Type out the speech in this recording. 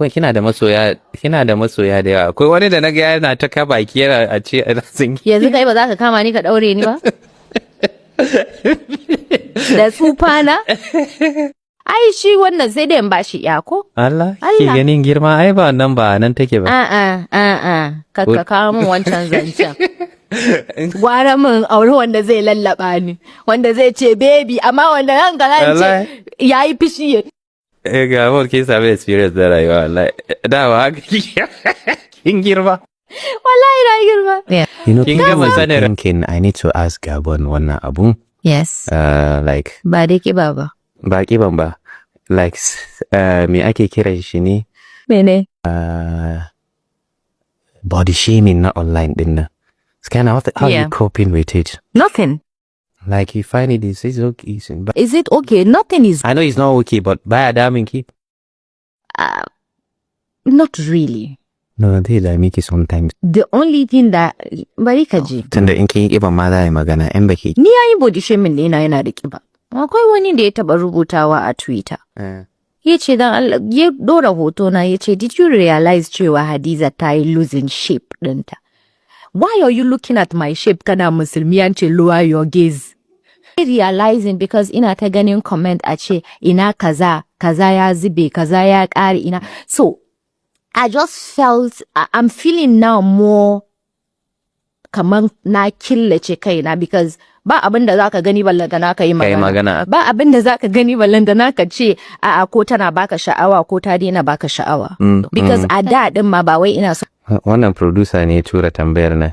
Kuma kina da masoya da yawa. Akwai wani da naga yana ta ka baki yana a ce ana son ki. Yanzu kai ba za ka kama ni ka daure ni ba? Da tsufana? Ai shi wannan sai dai in ba shi ya ko? Allah, ke Allah. ganin girma ai ba nan ba nan take ba. A'a, a'a, ka kawo min wancan zancen. Gwara min aure wanda zai lallaba ni, wanda zai ce baby, amma wanda nan ga ce Wallahi. yayi fishi ya Eh, ga mun kin sami experience da rayuwa wallahi. Dama haka kin girma. Wallahi na girma. Yeah. Kin gama People sanin thinking I need to ask Gabon wannan abun. Yes. Like Ba dai kiba ba. Ba kiban ba. Like me ake kiran shi ne? Mene? Body shaming na online din nan. It's kind of how you coping with it? Nothing. Like you find it is okay. But Is it okay? Nothing is I know it's not okay, but baya damin ki? Not really. No, zai dame ki sometimes. The only thing that, bari ka ji. Tunda in kin yi kiban ma za a yi magana, in baki. Ni yayi body shaming ɗina yana da kiba. Akwai wani da ya taɓa rubutawa a Twitter. Ya ce dan Allah, ya ɗora hoto na, ya ce, "Did you realize cewa Hadiza ta yi losing shape ɗinta? Why are you looking at my shape? Kana Musulmi, an ce lower your gaze." Realizing because ina ta ganin comment a ce ina kaza, kaza ya zube, kaza ya ƙare ina. So I just felt I'm feeling now more kamar na killace kaina because ba abin da zaka gani ballantana ka yi Kai magana. Magana. Ba abin da zaka gani ballantana ka ce a'a, ko tana baka sha'awa ko ta daina baka sha'awa. Because a da din ma ba wai ina so Wannan producer ne ya tura tambayar nan.